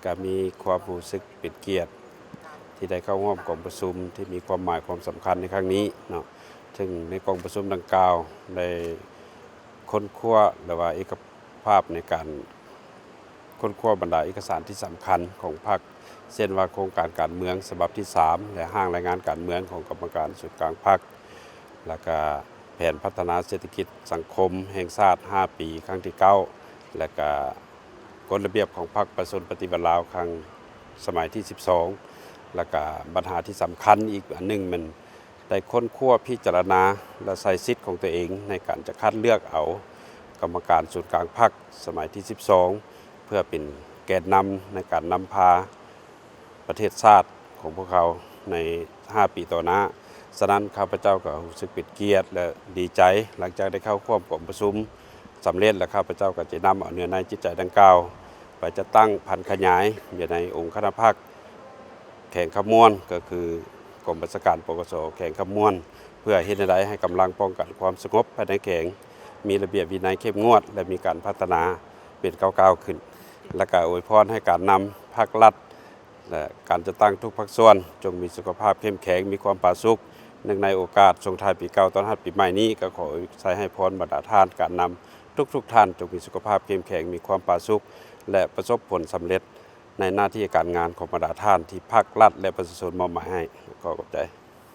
ກະມີຄວາມຮູ້ສຶກເປັນກຽດທີ່ໄດ້ເຂົ້າຮ່ວມກອງປະຊຸມທີ່ມີຄວາມໝາຍຄວາມສຳຄັນໃນຄັ້ງນີ້ເນາະ, ເຊິ່ງໃນກອງປະຊຸມດັ່ງກ່າວໄດ້ຄົ້ນຄວ້າ ຫຼືວ່າເອກະພາບໃນການຄົ້ນຄວ້າບັນດາເອກະສານທີ່ສຳຄັນຂອງພັກ ເຊັ່ນວ່າໂຄງການການເມືອງສະບັບທີສາມ ແລະ ຮ່າງລາຍງານການເມືອງຂອງກຳມະການສູນກາງພັກ, ແລ້ວກະແຜນພັດທະນາເສດຖະກິດສັງຄົມແຫ່ງຊາດຫ້າປີຄັ້ງທີເກົ້າ ແລ້ວກະ ກົດລະບຽບຂອງພັກປະຊາຊົນປະຕິວັດລາວຄັ້ງສະໄໝທີສິບສອງ ແລ້ວກະບັນຫາທີ່ສຳຄັນອີກອັນໜຶ່ງແມ່ນໄດ້ຄົ້ນຄວ້າພິຈາລະນາ ແລະ ໃຊ້ສິດຂອງຕົວເອງໃນການຈະຄັດເລືອກເອົາກຳມະການສູນກາງພັກສະໄໝທີສິບສອງ ເພື່ອເປັນແກນນຳໃນການນຳພາ ປະເທດຊາດຂອງພວກເຮົາໃນຫ້າປີຕໍ່ໜ້າ. ສະນັ້ນ ຂ້າພະເຈົ້າກໍຮູ້ສຶກເປັນກຽດ ແລະ ດີໃຈ ຫຼັງຈາກໄດ້ເຂົ້າຮ່ວມກອງປະຊຸມສຳເລັດ ແລະ ຂ້າພະເຈົ້າກໍຈະນຳເອົາເນື້ອໃນຈິດໃຈດັ່ງກ່າວ ໄປຈັດຕັ້ງຜັນຂະຫຍາຍຢູ່ໃນອົງຄະນະພັກແຂວງຄຳມ່ວນ ກໍຄືກອງບັນຊາການ ປກສ ແຂວງຄຳມ່ວນ ເພື່ອເຮັດແນວໃດໃຫ້ກຳລັງປ້ອງກັນຄວາມສະຫງົບພາຍໃນແຂວງ ມີລະບຽບວິໄນເຂັ້ມງວດ ແລະ ມີການພັດທະນາເປັນກ້າວໆຂຶ້ນ. ແລະ ກໍອວຍພອນໃຫ້ການນຳພັກລັດ ແລະ ການຈັດຕັ້ງທຸກພາກສ່ວນ ຈົ່ງມີສຸຂະພາບເຂັ້ມແຂງ, ມີຄວາມຜາສຸກ. ເນື່ອງໃນໂອກາດສົ່ງທ້າຍປີເກົ່າຕ້ອນຮັບປີໃໝ່ນີ້, ກໍຂໍອວຍໄຊໃຫ້ພອນບັນດາທ່ານການນຳທຸກໆທ່ານ ຈົ່ງມີສຸຂະພາບເຂັ້ມແຂງ, ມີຄວາມຜາສຸກ ແລະ ປະສົບຜົນສຳເລັດໃນໜ້າທີ່ການງານຂອງບັນດາທ່ານທີ່ພັກລັດ ແລະ ປະຊາຊົນມອບໝາຍໃຫ້. ຂໍຂອບໃຈ.